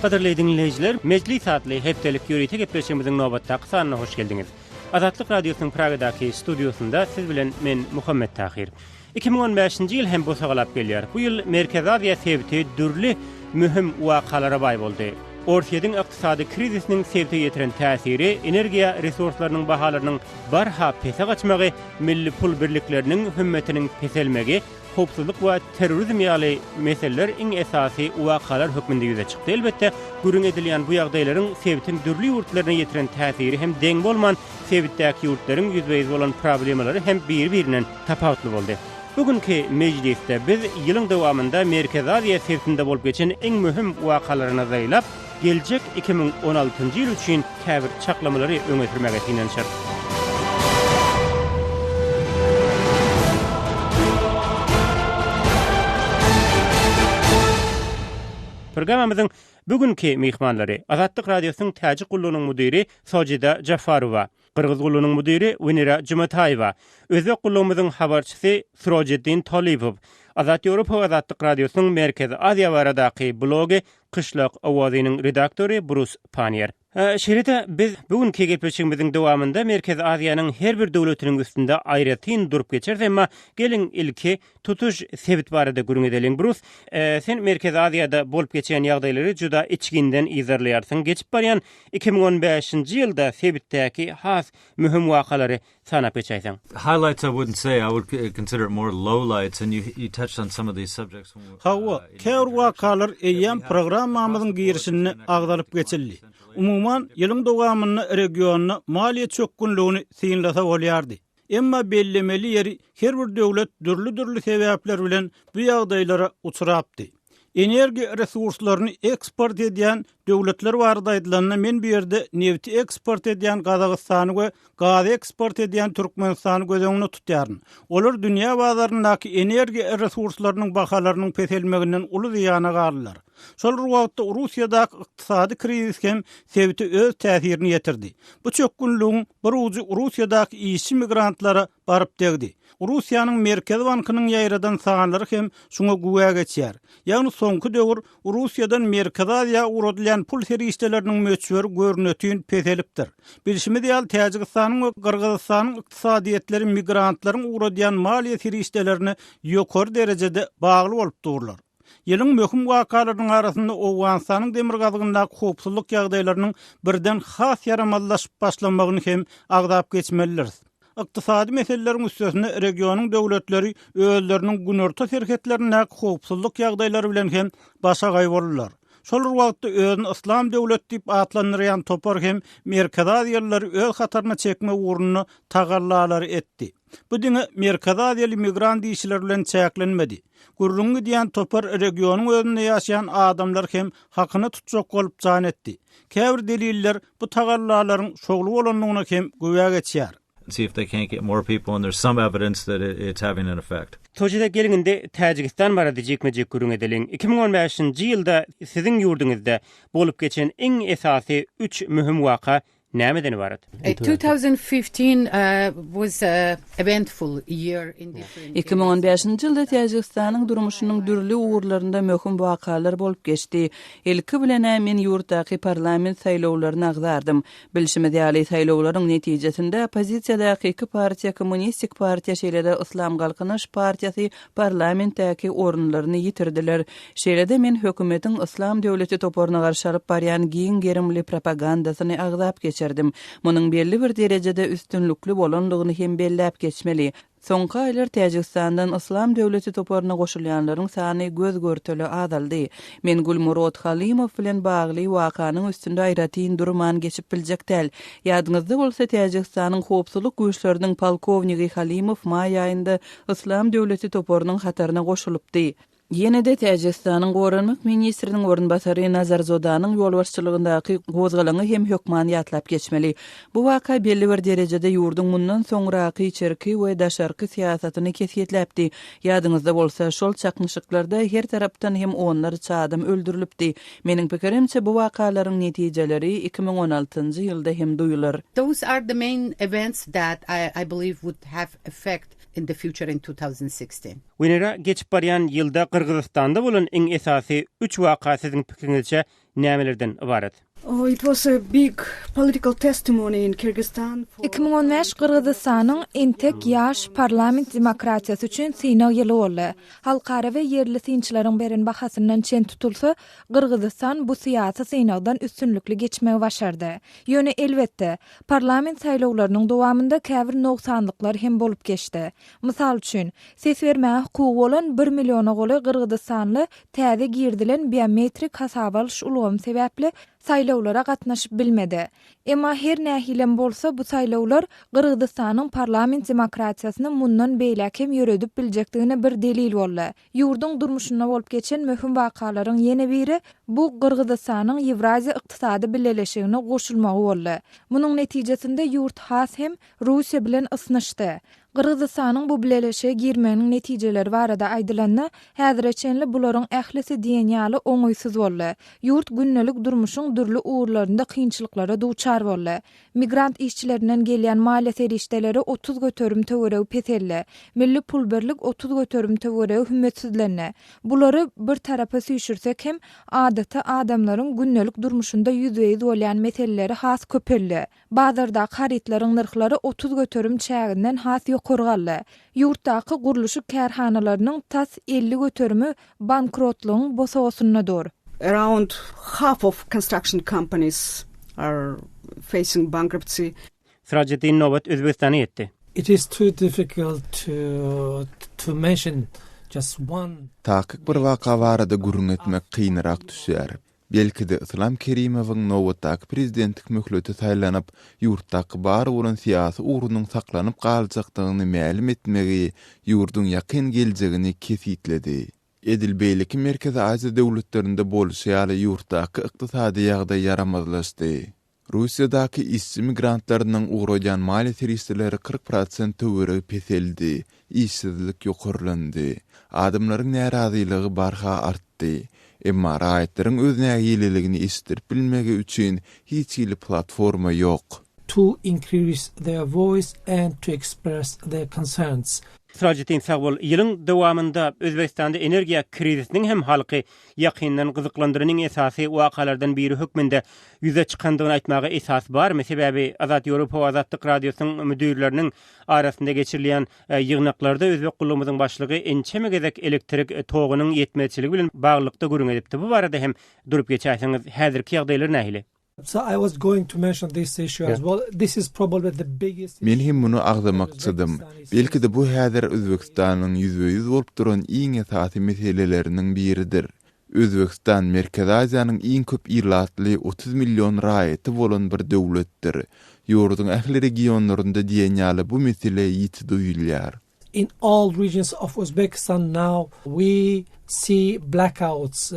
Gadyrly diňleýjiler, Mejlis atly hepdelik ýörite gepleşigimiziň nobatdaky sanyna hoş geldiňiz. Azatlyk Radiosynyň Pragadaky studiýasynda siz bilen men Muhammet Tahyr. 2015-nji ýyl hem bosagalap gelýär. Bu ýyl Merkezi Aziýa sebiti dürli möhüm wakalara baý boldy. Orsýetiň ykdysady krizisiniň sebite ýetiren täsiri, energiýa resurslarynyň bahalarynyň barha pese gaçmagy, milli pul birlikleriniň hümmetiniň peselmegi, howpsuzlyk we terrorizm ýaly meseleler iň esasy wakalar hökmünde ýüze çykdy. Elbetde, gürrüň edilýän bu ýagdaýlaryň sebitiň dürli ýurtlaryna ýetiren täsiri hem deň bolman, sebitdäki ýurtlaryň ýüzbe-ýüz bolan problemalary hem biri-birinden tapawutly boldy. Bu günki mejlisde biz ýylyň dowamynda Merkezi Aziýa sebitinde bolup geçen iň möhüm wakalara nazar aýlap, geljek 2016-njy ýyl üçin käbir çaklamalary öňe sürmäge synanyşarys. Programmamyzyň bu günki myhmanlary, Azatlyk Radiosynyň Täjik gullugynyň müdiri Sojida Jafarowa, Gyrgyz gullugynyň müdiri Wenera Jumataýewa, Özbek gullugymyzyň habarçysy Sirojiddin Tolipow, Azat Ýewropa we Azatlyk Radiosynyň Merkezi Aziýa baradaky blogy Kyşlak owazynyň redaktory Brus Panniýer. Şeýle-de biz bu günki gepleşigimiziň dowamynda Merkezi Aziýanyň her bir döwletiniň üstünde aýratyn durup geçeris, emma geliň ilki tutuş sebit barada gürrüň edeliň. Brus, sen Merkezi Aziýada bolup geçýän ýagdaýlary juda içginden yzarlaýarsyň. Geçip barýan 2015-nji ýylda sebitdäki has möhüm wakalary sanap geçäýseň. Highlights I wouldn't say, I would consider it more lowlights and you you touched on some of these subjects. Hawa, käbir wakalar eýýäm programmamyzyň girişinde agzalyp geçildi. Umuman, ýylyň dowamynda regionda maliýe çökgünligini synlasa bolýardy. Emma bellemeli ýeri, her bir döwlet dürli-dürli sebäpler bilen bu ýagdaýlara uçrapdy. Energiýa resurslaryny eksport edýän döwletler barada aýdylanda, men bu ýerde nebiti eksport edýän Gazagystany we gazy eksport edýän Türkmenistany göz öňünde tutýaryn. Olar dünýä bazaryndaky energiýa resurslarynyň bahalarynyň peselmeginden uly zyýana galdylar. Şol bir wagtda Russiýadaky ykdysady krizis hem sebite öz täsirini ýetirdi. Bu çökgünligiň bir ujy Russiýadaky işçi migrantlara baryp degdi. Russiýanyň Merkezi bankynyň ýaýradan sanlary hem şuňa güwä geçýär. Ýagny soňky döwür Russiýadan Merkezi Aziýa ugradylýan pul serişdeleriniň möçberi görnetin peselipdir. Bilşimiz ýaly, Täjigistanyň we Gyrgyzystanyň ykdysadyýetleri migrantlaryň ugradýan maliýe serişdelerine ýokary derejede bagly bolup durlar. Ýylyň möhüm wakalarynyň arasynda Owganystanyň demirgazygyndaky howpsuzlyk ýagdaýlarynyň birden has ýaramazlaşyp başlamagyny hem agzap geçmelidiris. Ykdysady meseleleriň üstesine regionyň döwletleri özleriniň günorta serhetlerindäki howpsuzlyk ýagdaýlary bilen hem başagaý boldular. Şol bir wagtda özüni Yslam döwleti diýip atlandyrýan topar hem Merkezi Aziýalylary öz hataryna çekmek ugrunda tagallalary etdi. Bu diňe Merkezi Aziýaly migrant işçiler bilen çäklenmedi. Gürrüňi gidýän topar regionyň özünde ýaşaýan adamlary hem hakyna tutjak bolup jan etdi. Käbir deliller bu tagallalaryň şowly bolandygyna hem güwä geçýär. See if they can't get more people and there's some evidence that it's having an effect. Sojide geliň indi Täjigistan barada jikme-jik gürrüň edeliň. 2015-nji ýylda siziň ýurduňyzda bolup geçen iň esasy üç möhüm waka nämeden ybarat? 2015-nji ýylda Täjigistanyň durmuşynyň dürli ugurlarynda möhüm wakalar bolup geçdi. Ilki bilen-ä men ýurtdaky parlament saýlawlaryny agzardym. Bilşimiz ýaly, saýlawlaryň netijesinde oppozisiýadaky iki partiýa Kommunistik partiýa şeýle-de Yslam Galkynyş partiýasy parlamentdäki orunlaryny ýitirdiler. Şeýle-de men hökümetiň Yslam döwleti toparyna garşy alyp barýan giň gerimli propagandasyny agzap geçerdim. Munuň belli bir derejede üstünlikli bolandygyny hem belläp geçmeli. Soňky aýlar Täjigistandan Yslam döwleti toparyna goşulýanlaryň sany göz-görtele azaldy. Men Gulmurod Halymow bilen bagly wakanyň üstünde aýratyn durman geçip biljek däl. Ýadyňyzda bolsa, Täjigistanyň howpsuzlyk güýçleriniň polkownigi Halymow maý aýynda Yslam döwleti toparynyň hataryna goşulypdy. Ýene-de Täjigistanyň goranmak ministriniň orunbasary Nazarzodanyň ýolbaşçylygyndaky gozgalaňy hem hökman ýatlap geçmeli. Bu waka belli bir derejede ýurduň mundan soňraky içerki we daşarky syýasatyny kesgitläpdi. Ýadyňyzda bolsa, şol çaknyşyklarda her tarapdan hem onlarça adam öldürilipdi. Meniň pikirimçe, bu wakalaryň netijeleri 2016-njy ýylda hem duýular. Those are the main events that I believe would have effect in the future in 2016. Wenera, geçip barýan ýylda Gyrgyzystanda bolan iň esasy üç waka siziň pikiriňizçe nämelerden ybarat? 2015 Gyrgyzystanyň entek ýaş parlament demokratiýasy üçin synag ýyly boldy. Halkara we ýerli synçylaryň beren bahasyndan çen tutulsa, Gyrgyzystan bu syýasy synagdan üstünlikli geçmegi başardy. Ýöne, elbetde, parlament saýlawlarynyň dowamynda käbir nogsanlyklar hem bolup geçdi. Mysal üçin, ses bermäge hukugy bolan bir milliona golaý gyrgyzystanly täze girizilen biometrik hasaba alyş ulgamy sebäpli saýlawlara gatnaşyp bilmedi. Emma her nähilem bolsa bu saýlawlar Gyrgyzystanyň parlament demokratiýasyny mundan beýläk hem ýöredip biljekdigine bir delil boldy. Ýurduň durmuşynda bolup geçen möhüm wakalaryň ýene biri bu Gyrgyzystanyň Ýewraziýa Ykdysady Bileleşigine goşulmagy boldy. Munuň netijesinde ýurt has hem Russiýa bilen ysnyşdy. Gyrgyzystanyň bu bileleşige girmeginiň netijeleri barada aýdylanda, häzire çenli bularyň ählisi diýen ýaly oňaýsyz boldy. Ýurt gündelik durmuşyň dürli ugurlarynda kynçylyklara duçar boldy. Migrant işçilerinden gelýän maliýe serişdeleri 30% töweregi peseldi. Milli pul birlik 30% töweregi hümmetsizlendi. Bulary bir tarapa süýşürsek hem, adaty adamlaryň gündelik durmuşynda ýüzbe-ýüz bolýan meseleleri has köpeldi. Bazardaky harytlaryň nyrhlary 30% çäginden has ýokary galdy. Ýurtdaky gurluşyk kärhanalarynyň tas 50 göterimi bankrotlygyň bosagasynda dur. Around half of construction companies are facing bankruptcy. Syrajeddin nobat Özbegistana ýetdi. It is too difficult to to mention just one. Takyk bir waka barada gürrüň etmek kynrak düşýär. Belki-de, Yslam Kerimowyň nobatdaky prezidentlik möhleti saýlanyp, ýurtdaky bar bolan syýasy ugrunyň saklanyp galjakdygyny mälim etmegi ýurduň ýakyn geljegini kesgitledi. Edil beýleki Merkezi Aziýa döwletlerinde bolşy ýaly ýurtdaky ykdysady ýagdaý ýaramazlaşdy. Russiýadaky işçi migrantlarynyň ugradýan maliýe serişdeleri 40 prosent töweregi peseldi, işsizlik ýokarlandy. Adamlaryň närazylygy barha artdy. Emma raýatlaryň öz nägileligini eşitdirip bilmegi üçin hiç hili platforma ýok. To increase their voice and to express their concerns. Syrajeddin sag bol. Ýylyň dowamynda Özbegistanda energiýa krizisiniň hem halky ýakyndan gyzyklandyran iň esasy wakalardan biri hökmünde ýüze çykandygyny aýtmaga esas barmy? Sebäbi Azat Ýewropa we Azatlyk Radiosynyň müdirleriniň arasynda geçirilýän ýygnaklarda özbek gullugymyzyň başlygy ençeme gezek elektrik togunyň ýetmezçiligi bilen baglylykda gürrüň edipdi. Bu barada hem durup geçäýseňiz, häzirki ýagdaýlar nähili? Men hem muny agzamakçydym. Belki-de bu häzir Özbegistanyň ýüzbe-ýüz bolup duran iň esasy meseleleriniň biridir. Özbegistan Merkezi Aziýanyň iň köp ilatly 30 million raýaty bolan bir döwletdir. Ýurduň ähli regionlarynda diýen ýaly bu mesele ýiti duýulýar. In all regions of Uzbekistan now we see blackouts.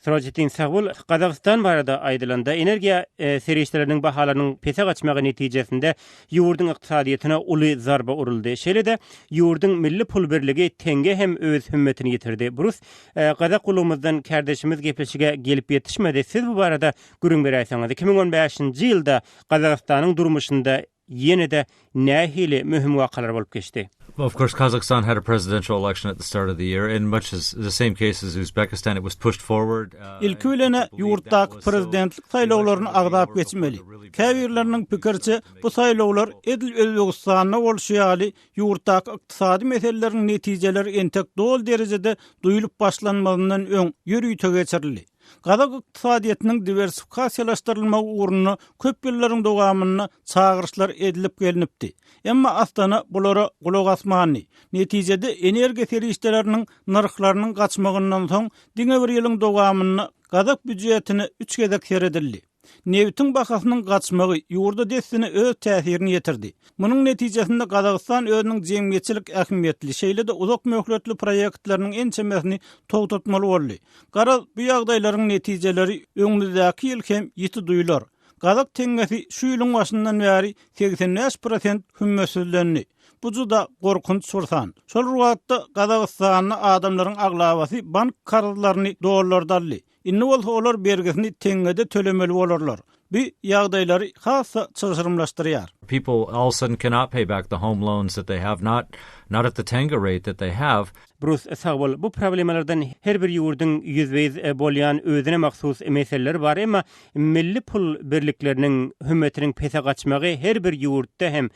Syrajeddin sag bol. Gazagystan barada aýdylanda, energiýa serişdeleriniň bahalarynyň pese gaçmagy netijesinde ýurduň ykdysadyýetine uly zarba uruldy. Şeýle-de, ýurduň milli pul birligi tenge hem öz hümmetini ýitirdi. Brus, gazak gullugymyzdan kärdeşimiz gepleşige gelip ýetişmedi. Siz bu barada gürrüň beräýseňiz. 2015-nji ýylda Gazagystanyň durmuşynda ýene-de nähili möhüm wakalar bolup geçdi? Well, of course, Kazakhstan had a presidential election at the start of the year, and much as the same case as Uzbekistan, it was pushed forward. Uh, Ilki bilen ýurtdaky prezidentlik saýlawlaryny agzap geçmeli. Käbirleriniň pikiriçe, bu saýlawlar edil Özbegistanda bolşy ýaly, ýurtdaky ykdysady meseleleriň netijeleri entek doly derejede duýulyp başlanmazyndan öň ýörite geçirildi. Gazak ykdysadyýetiniň diwersifikasiýalaşdyrylmagy ugrunda köp ýyllaryň dowamynda çagyryşlar edilip gelnipdi. Emma Astana bulara gulak asmandy. Netijede energiýa serişdeleriniň nyrhlarynyň gaçmagyndan soň diňe bir ýylyň dowamynda gazak býujetine üç gezek seredildi. Nebitiň bahasynyň gaçmagy ýurda dessine öz täsirini ýetirdi. Munuň netijesinde Gazagystan özüniň jemgyýetçilik ähmiýetli, şeýle-de uzak möhletli proýektleriniň ençemesini togtatmaly boldy. Garaz, bu ýagdaýlaryň netijeleri öňümizdäki ýyl hem ýiti duýlar. Gazak teňňesi şu ýylyň başyndan bäri 85 prosent hümmetsizlendi. Bu juda gorkunç bir san. Şol bir wagtda Gazagystanda adamlaryň aglabasy bank karzlaryny dollarda aldy. Indi bolsa olar bergisini teňňede tölemeli bolarlar. Bu ýagdaýlary has-da çylşyrymlaşdyrýar. People all of a sudden cannot pay back the home loans that they have, not not at the tenge rate that they have. Brus, sag bol. Bu problemalardan her bir ýurduň ýüzbe-ýüz bolýan özüne mahsus meseleleri bar, emma milli pul birlikleriniň hümmetiniň pese gaçmagy her bir ýurtda hem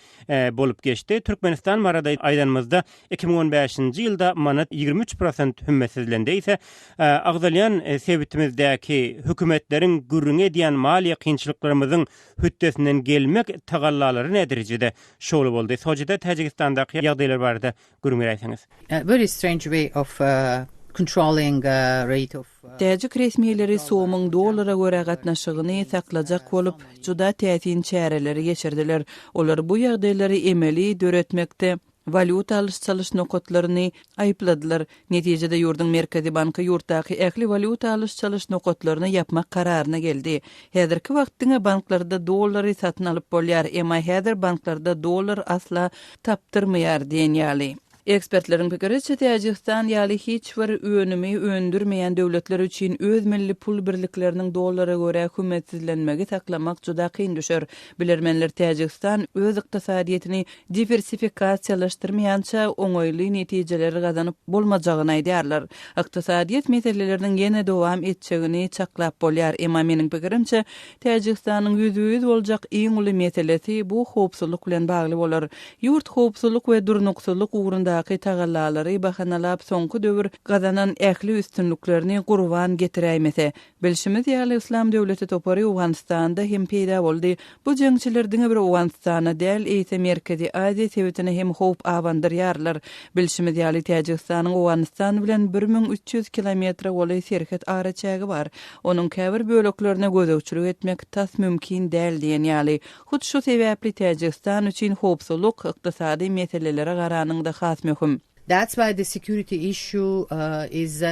bolup geçdi. Türkmenistan barada aýdanymyzda, 2015-nji ýylda manat 23 prosent hümmetsizlendi. Eýse, agzalýan sebitimizdäki hökümetleriň gürrüňi edýän maliýe kynçylyklarymyzyň hötdesinden gelmek tagallalary näderejede şowly boldy? Sojide Täjigistandaky ýagdaýlar barada gürrüň beräýseňiz. Very strange way of controlling rate of. Täjik resmileri somyň dollara görä gatnaşygyny saklajak bolup, juda täsin çäreleri geçirdiler. Olar bu ýagdaýlary emeli döretmekde walýuta alyş-çalyş nokatlaryny aýypladylar. Netijede ýurduň Merkezi banky ýurtdaky ähli walýuta alyş-çalyş nokatlaryny ýapmak kararyna geldi. Häzirki wagt diňe banklarda dollary satyn alyp bolýar, emma häzir banklarda dollar asla tapdyrmaýar diýen ýaly. Ekspertleriň pikiriçe, Täjigistan ýaly hiç bir önümi öndürmeýän döwletler üçin öz milli pul birlikleriniň dollara görä hümmetsizlenmegi saklamak juda kyn düşer. Bilermenler Täjigistan öz ykdysadyýetini diwersifikasiýalaşdyrmaýança oňaýly netijeleri gazanyp bolmajagyny aýdýarlar. Ykdysadyýet meseleleriniň ýene dowam etjegini çaklap bolýar, emma meniň pikirimçe, Täjigistanyň ýüzbe-ýüz boljak iň uly meselesi bu howpsuzlyk bilen bagly bolar. Ýurt howpsuzlyk we durnuksyzlyk ugrundaky tagallalary bahanalap soňky döwür gazanan ähli üstünliklerini gurban getiräýmese, Bilşimiz ýaly, Yslam döwleti topary Owganystanda hem peýda boldy. Bu jeňçiler diňe bir Owganystana däl, eýse Merkezi Aziýa sebitine hem howp abandyrýarlar. Bilşimiz ýaly, Täjigistanyň Owganystan bilen 1300 kilometre golaý serhet araçägi bar. Onuň käbir böleklerine gözegçilik etmek tas mümkin däl diýen ýaly. Hut şu sebäpli Täjigistan üçin howpsuzlyk ykdysady meselelere garanyňda has möhüm. That's why the security issue is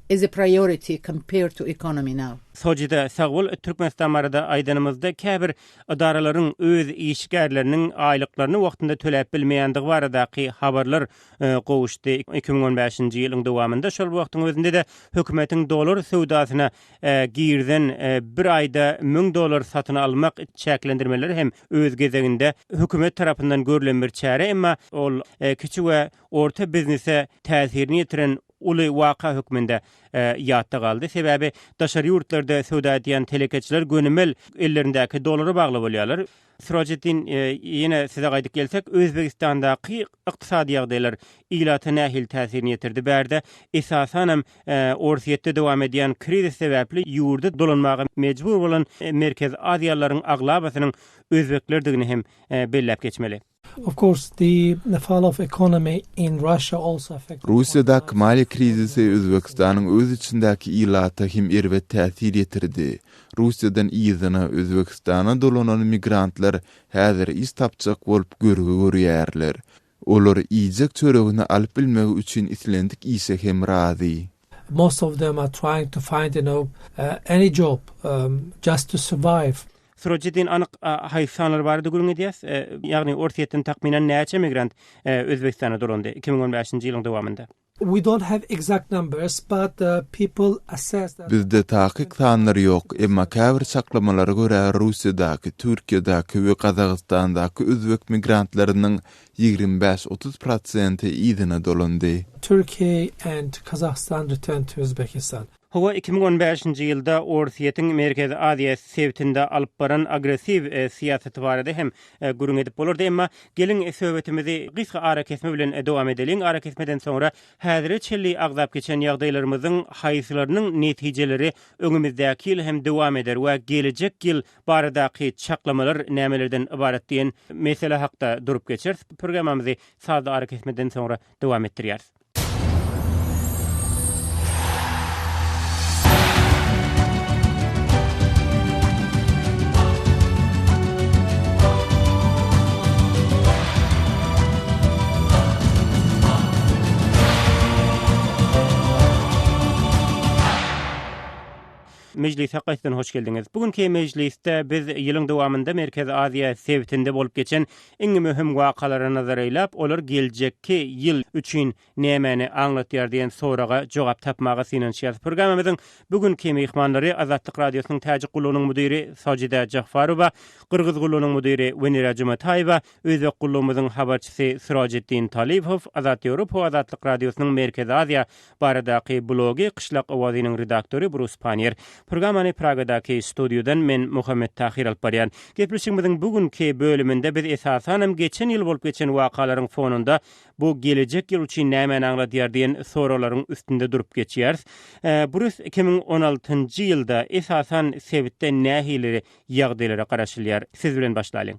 is a priority compared to economy now. Sojide sag bol Türkmenistan barada aýdanymyzda käbir ydaralaryň öz işgärleriniň aýlyklaryny wagtynda töläp bilmeýändigi baradaky habarlar gowuşdy 2015-nji ýylyň dowamynda şol wagtyň özünde-de hökümetiň dollar söwdasyna girizen bir aýda 1000 dollar satyn almak çäklendirmeleri hem öz gezeginde hökümet tarapyndan görlen bir çäre, emma ol kiçi we orta biznese täsirini ýetiren uly waka hökmünde ýatda galdy. Sebäbi daşary ýurtlarda söwda edýän telekeçiler gönümel ellerindäki dollara bagly bolýarlar. Sirojiddin, ýene size gaýdyp gelsek, Özbegistandaky ykdysady ýagdaýlar ilata nähili täsirini ýetirdi? Bärde, esasanam, Orsýetde dowam edýän krizis sebäpli ýurda dolanmaga mejbur bolan merkezi aziýalylaryň aglabasynyň özbeklerdigini hem belläp geçmeli. Of course, the fall of economy in Russia also affected. Russiýadaky maliýe krizisi Özbegistanyň öz içindäki ilata hem erbet täsir ýetirdi. Russiýadan yzyna, Özbegistana dolanan migrantlar häzir iş tapjak bolup görgi görýärler. Olar iýjek çöregini alyp bilmegi üçin islendik işe hem razy. Most of them are trying to find, you know, any job just to survive. Sirojiddin, anyk haýsy sanlar barada gürrüň edýäs? Ýagny Orsýetden takmynan näçe migrant Özbegistana dolandy 2015-nji ýylyň dowamynda? We don't have exact numbers, but people assess that. Bizde takyk sanlar ýok, emma käbir çaklamalara görä Russiýadaky, Türkiýedäki we Gazagystandaky özbek migrantlarynyň 25-30 prosenti yzyna dolandy. Turkey and Kazakhstan returned to Uzbekistan. Hawa, 2015-nji ýylda Orsýetiň Merkezi Aziýa sebitinde alyp baran agressiw syýasaty barada hem gürrüň edip bolardy. Emma geliň, söhbetimizi gysga arakesme bilen dowam edeliň. Arakesmeden soňra häzire çenli agzap geçen ýagdaýlarymyzyň haýsylarynyň netijeleri öňümizdäki ýyl hem dowam eder we gelejek ýyl baradaky çaklamalar nämelerden ybarat diýen mesele hakda durup geçeris. Programmamyzy sazly arakesmeden soňra dowam etdirýäris. Mejlise gaýtadan hoş geldiňiz. Bu günki mejlisde biz ýylyň dowamynda Merkezi Aziýa sebitinde bolup geçen iň möhüm wakalara nazar eýläp, olar geljekki ýyl üçin nämäni aňlatýar diýen soraga jogap tapmaga synanyşýarys. Programmamyzyň bu günki myhmanlary Azatlyk Radiosynyň Täjik gullugynyň müdiri Sojida Jahfarowa, Gyrgyz gullugynyň müdiri Wenera Jumataýewa, Özbek gullugymyzyň habarçysy Sirojiddin Talibow, Azat Ýewropa we Azatlyk Radiosynyň Merkezi Aziýa baradaky blogy Kyşlak owazynyň redaktory Brus Pannier. Programmany Pragadaky studiýadan men Muhammet Tahyr alyp barýan. Gepleşigimiziň bu günki bölüminde biz esasanam geçen ýyl bolup geçen wakalaryň fonunda bu gelejek ýyl üçin nämäni aňladýar diýen soraglaryň üstünde durup geçýäris. Brus 2016-njy ýylda esasan sebitde nähili ýagdaýlara garaşylýar? Siz bilen başlalyň.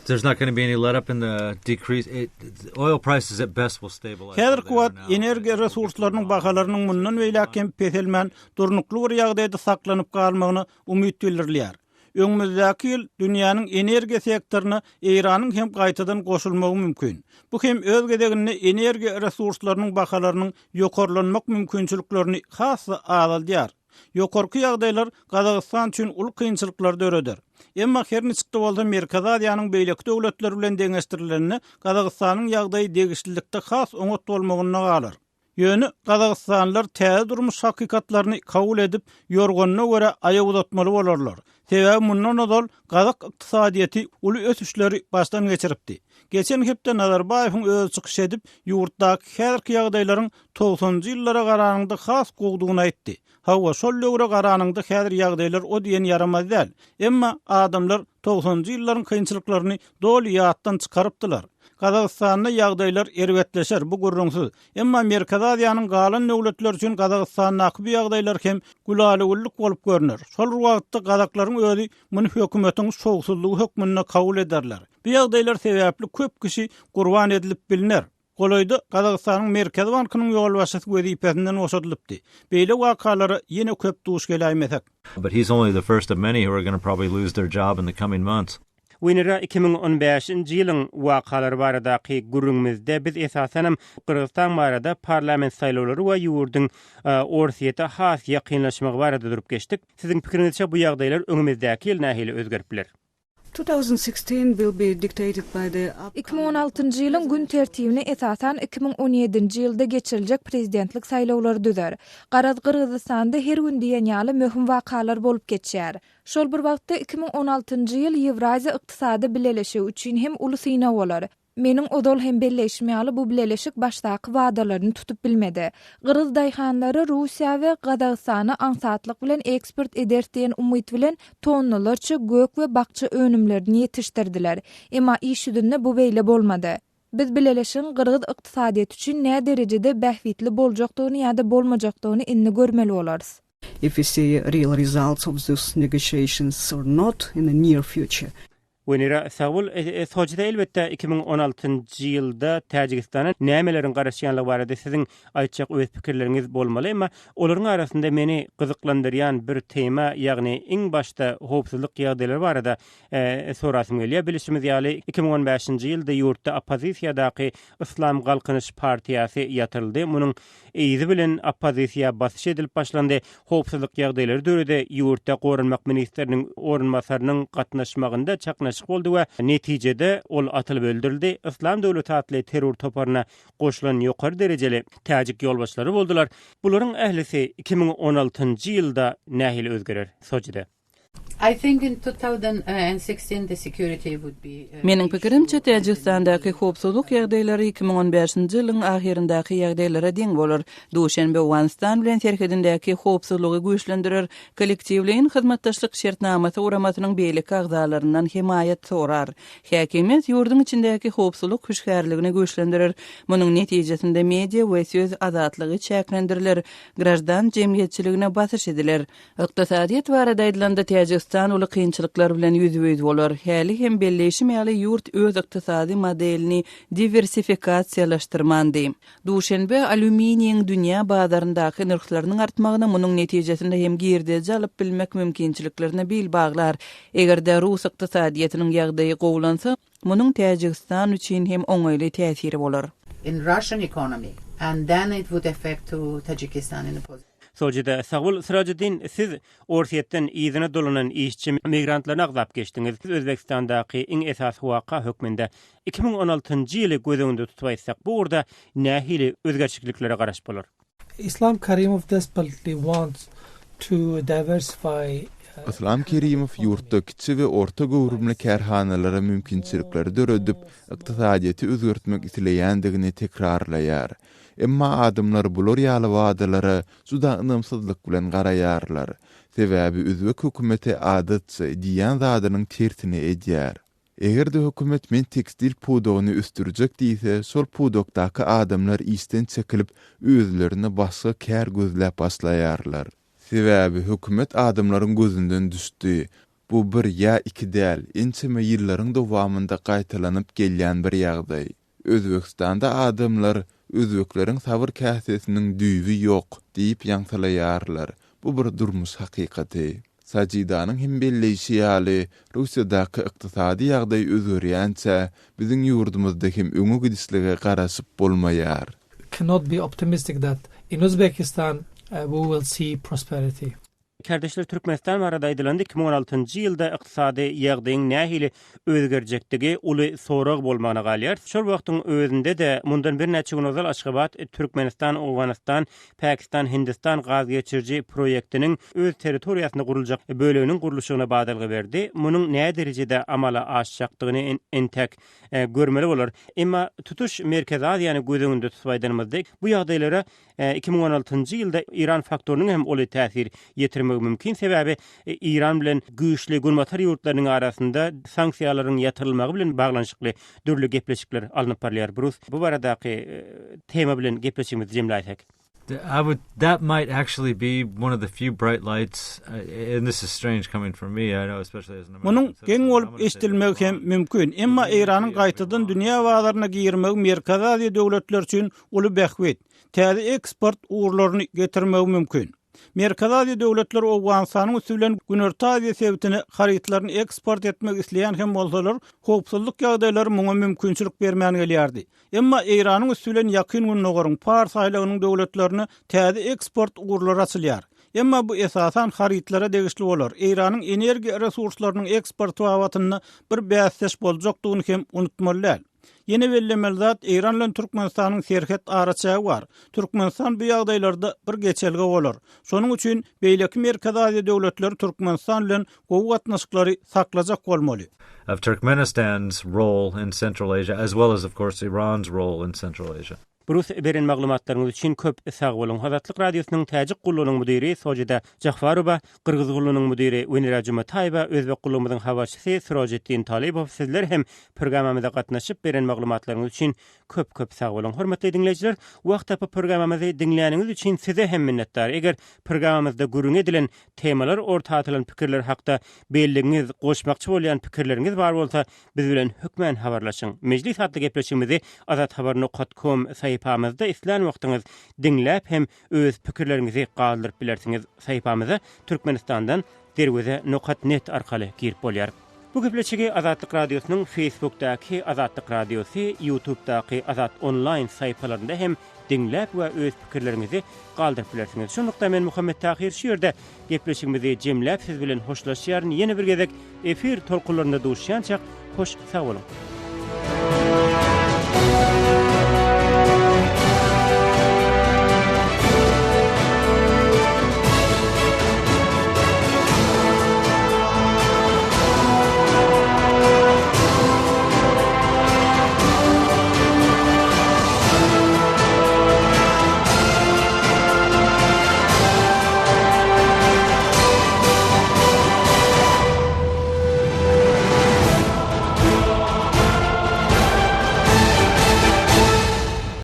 There's not gonna be any let up in the decrease. It, oil prices at best will stabilize. Häzirki wagt energiýa resurslarynyň bahalarynyň mundan beýläk hem peselmän, durnukly bir ýagdaýda saklanyp galmagyna umyt bildirilýär. Öňümizdäki ýyl dünýäniň energiýa sektoryna Eýranyň hem gaýtadan goşulmagy mümkin. Bu hem öz gezeginde energiýa resurslarynyň bahalarynyň ýokarlanmak mümkinçiliklerini has-da azaldýar. Ýokarky ýagdaýlar Gazagystan üçin uly kynçylyklary döreder. Emma her niçik-de bolsa Merkezi Aziýanyň beýleki döwletleri bilen deňeşdirilende Gazagystanyň ýagdaýy degişlilikde has oňat bolmagynda galar. Ýöne gazagystanlylar täze durmuş hakykatlaryny kabul edip, ýorganyna görä aýak uzatmaly bolarlar. Sebäbi mundan ozal gazak ykdysadyýeti uly ösüşleri başdan geçiripdi. Geçen hepde Nazarbaýewiň özi çykyş edip, ýurtdaky häzirki ýagdaýlaryň togsanynjy ýyllara garanyňda has gowudygyny aýtdy. Hawa, şol döwre garanyňda häzir ýagdaýlar o diýen ýaramaz däl. Emma adamlar togsanynjy ýyllaryň kynçylyklaryny doly ýatdan çykarypdylar. Gazagystanda ýagdaýlar erbetleşer, bu gürrüňsiz. Emma Merkezi Aziýanyň galan döwletleri üçin Gazagystandaky bu ýagdaýlar hem gülala-güllük bolup görner. Şol bir wagtda gazaklaryň özi muny hökümetiň şowsuzlygy hökmünde kabul ederler. Bu ýagdaýlar sebäpli köp kişi gurban edilip bilner. Golaýda Gazagystanyň Merkezi bankynyň ýolbaşçysy wezipesinden boşadylypdy. Beýle wakalara ýene köp duş geläýmesek. But he's only the first of many who are gonna probably lose their job in the coming months. Wenera 2015-nji ýylyň wakalary baradaky gürrüňimizde biz esasanam Gyrgyzystan barada parlament saýlawlary we ýurduň Orsýete has ýakynlaşmagy barada durup geçdik. Siziň pikiriňizçe bu ýagdaýlar öňümizdäki ýyl nähili özgerip biler? 2016 will be dictated by the 2016-njy ýylyň gün tertibini esasan 2017-nji ýylda geçiriljek prezidentlik saýlawlary düzer. Garaz Gyrgyzystanda her gün diýen ýaly möhüm wakalar bolup geçýär. Şol bir wagtda 2016-njy ýyl Ýewraziýa Ykdysady Bileleşigi üçin hem uly synag bolar. Meniň ozal hem belleýşim ýaly bu bileleşik başdaky wadalaryny tutup bilmedi. Gyrgyz daýhanlary Russiýa we Gazagystana aňsatlyk bilen eksport ederis diýen umyt bilen tonnalarça gök we bakja önümlerini ýetişdirdiler. Emma iş ýüzünde bu beýle bolmady. Biz bileleşigiň gyrgyz ykdysadyýeti üçin näderejede bähbitli boljakdygyny ýa-da bolmajakdygyny indi görmeli bolarys. If we see real results of those negotiations or not in the near future. Wenera, sag bol. Soçide elbetde 2016-njy ýylda Täjigistana nämeleriň garaşýanlygy barada siziň aýtjak öz pikirleriňiz bolmaly, emma olaryň arasynda meni gyzyklandyrýan bir tema, ýagny iň başda howpsuzlyk ýagdaýlary barada sorasym gelýär. Bilişimiz ýaly, 2015-nji ýylda ýurtda oppozisiýadaky Yslam Galkynyş partiýasy ýatyryldy. Munuň Yzy bilen oppozisiýa basyş edilip başlandy, howpsuzlyk ýagdaýlary döredi, ýurtda goranmak ministriniň orunbasarynyň gatnaşmagynda çaknyşyk boldy we netijede ol atylyp öldürildi, Yslam döwleti atly terror toparyna goşulan ýokary derejeli täjik ýolbaşçylary boldular. Bularyň ählisi 2016-njy ýylda nähili özgerer? Sojide. Meniň pikirimçe, Täjigistandaky howpsuzlyk ýagdaýlary 2015-nji ýylyň ahyryndaky ýagdaýlara deň bolar. Duşenbe Owganystan bilen serhedindäki howpsuzlygy güýçlendirer, Kollektiwleýin hyzmatdaşlyk şertnamasy guramasynyň beýleki agzalaryndan hemaýat sorar. Häkimiýet ýurduň içindäki howpsuzlyk hüşgärligini güýçlendirer. Munuň netijesinde media we söz azatlygy çäklendiriler, graždan jemgyýetçiligine basyş ediler. Ykdysadyýet barada aýdylanda, Täjigistan uly kynçylyklar bilen ýüzbe-ýüz bolar. Häli hem belleýşim ýaly, ýurt öz ykdysady modelini diwersifikasiýalaşdyrmandy. Duşenbe alýuminiýiň dünýä bazaryndaky nyrhlarynyň artmagyna, munuň netijesinde hem girdeji alyp bilmek mümkinçiliklerine bil baglar. Eger-de rus ykdysadyýetiniň ýagdaýy gowulansa, munuň Täjigistan üçin hem oňaýly täsiri bolar. In Russian economy and then it would affect to Tajikistan in a positive. Sojida, sag bol. Syrajeddin, siz Orsýetden yzyna dolanan işçi migrantlaryny agzap geçdiňiz. Siz Özbegistandaky iň esasy waka hökmünde 2016-njy ýyly göz öňünde tutup aýtsak, bu ugurda nähili özgerçikliklere garaşyp bolar? Islam Karimov desperately wants to diversify Yslam Kerimow ýurtda kiçi we orta göwrümli kärhanalara mümkinçilikleri döredip, ykdysadyýeti özgertmek isleýändigini tekrarlaýar. Emma adamlar bular ýaly wadalara juda ynamsyzlyk bilen garaýarlar. Sebäbi özbek hökümeti adatça diýýän zadynyň tersini edýär. Eger-de hökümet men tekstil pudagyny ösdürjek diýse, şol pudakdaky adamlar işden çekilip, özlerine başga kär gözläp başlaýarlar. Sebäbi hökümet adamlaryň gözünden düşdi. Bu bir ýa iki däl, ençeme ýyllaryň dowamynda gaýtalanyp gelýän bir ýagdaý. Özbegistanda adamlar Özbekleriň sabyr käsesiniň düýbi ýok diýip ýaňsylaýarlar. Bu bir durmuş hakykaty. Sajidanyň hem belleýşi ýaly, Russiýadaky ykdysady ýagdaý özgerýänçä, biziň ýurdumyzda hem öňe gidişlige garaşyp bolmaýar. Cannot be optimistic that in Uzbekistan we will see prosperity. Kärdeşler Türkmenistan barada aýdylanda 2016-njy ýylda ykdysady ýagdaýyň nähili özgerjekdigi uly sorag bolmagyna galýar. Şol wagtyň özünde-de mundan birnäçe gün ozal Aşgabat Türkmenistan, Owganystan, Pakistan, Hindistan gaz geçiriji proýektiniň öz territoriýasynda guruljak böleginiň gurluşygyna badalga berdi. Munuň näderejede amala aşjakdygyny entek görmeli bolar. Emma tutuş Merkezi Aziýany göz öňünde tutup aýdanymyzda bu ýagdaýlara 2016-njy ýylda Eýran faktorynyň hem uly täsir ýetirmegi mümkin, sebäbi Eýran bilen güýçli Günbatar ýurtlarynyň arasynda sanksiýalaryň ýatyrylmagy bilen baglanyşykly dürli gepleşikler alnyp barylýar. Brus, bu baradaky tema bilen gepleşigimizi jemläýsek. I would that might actually be one of the few bright lights and this is strange coming from me I know especially as an American Munuň geň bolup eşidilmegi hem mümkin, emma Eýranyň gaýtadan dünýä bazaryna girmegi Merkezi Aziýa döwletleri üçin uly bähbit. täze eksport ugurlaryny getirmegi mümkin. Merkezi Aziýa döwletleri Owganystanyň üsti bilen Günorta Aziýa sebitine harytlaryny eksport etmek isleýän hem bolsalar, howpsuzlyk ýagdaýlary muňa mümkinçilik bermän gelýärdi. Emma Eýranyň üsti bilen Ýakyn Gündogaryň, Pars aýlagynyň döwletlerine täze eksport ugurlary açylýar. Emma bu esasan harytlara degişli bolar. Eýranyň energiýa resurslarynyň eksporty babatynda bir bäsdeş boljakdygyny hem unutmaly däl. Ýene bellemeli zat, Eýran bilen Türkmenistanyň serhet araçägi bar. Türkmenistan bu ýagdaýlarda bir geçelge bolar. Şonuň üçin beýleki Merkezi Aziýa döwletleri Türkmenistan bilen gowy gatnaşyklary saklajak bolmaly. Of Turkmenistan's role in Central Asia as well as of course Iran's role in Central Asia. Brus beren maglumatlaryňyz üçin köp sag boluň. Azatlyk Radiosynyň Täjik gullugynyň müdiri Sojida Jahwarowa, Gyrgyz gullugynyň müdiri Wenera Jumataýewa, Özbek gullugymyzyň habarçysy Sirojiddin Talybow sizler hem programmamyza gatnaşyp beren maglumatlaryňyz üçin köp köp sag boluň. Hormatly diňleýjiler, wagt tapyp programmamyzy diňläniňiz üçin size hem minnetdar. Eger programmamyzda gürrüňi edilen temalar orta atylan pikirler hakda belligiňiz, goşmakçy bolýan pikirleriňiz bar bolsa Biz bilen hökmän habarlaşyň. Mejlis atly gepleşigimizi azathabar nokat kom sahypamyzda islän wagtyňyz diňläp hem öz pikirleriňizi galdyryp bilersiňiz. Sahypamyza Türkmenistandan Derweze nokat net arkaly girip bolýar. Bu gepleşigi Azatlyk Radiosynyň Facebookdaky Azatlyk Radiosy, Ýutubdaky Azat Onlaýn sahypalarynda hem diňläp we öz pikirleriňizi galdyryp bilersiňiz. Şunlukda men Muhammet Tahyr şu ýerde gepleşigimizi jemläp siz bilen hoşlaşýaryn. Ýene bir gezek efir tolkunlarynda duşýançak hoş sag boluň.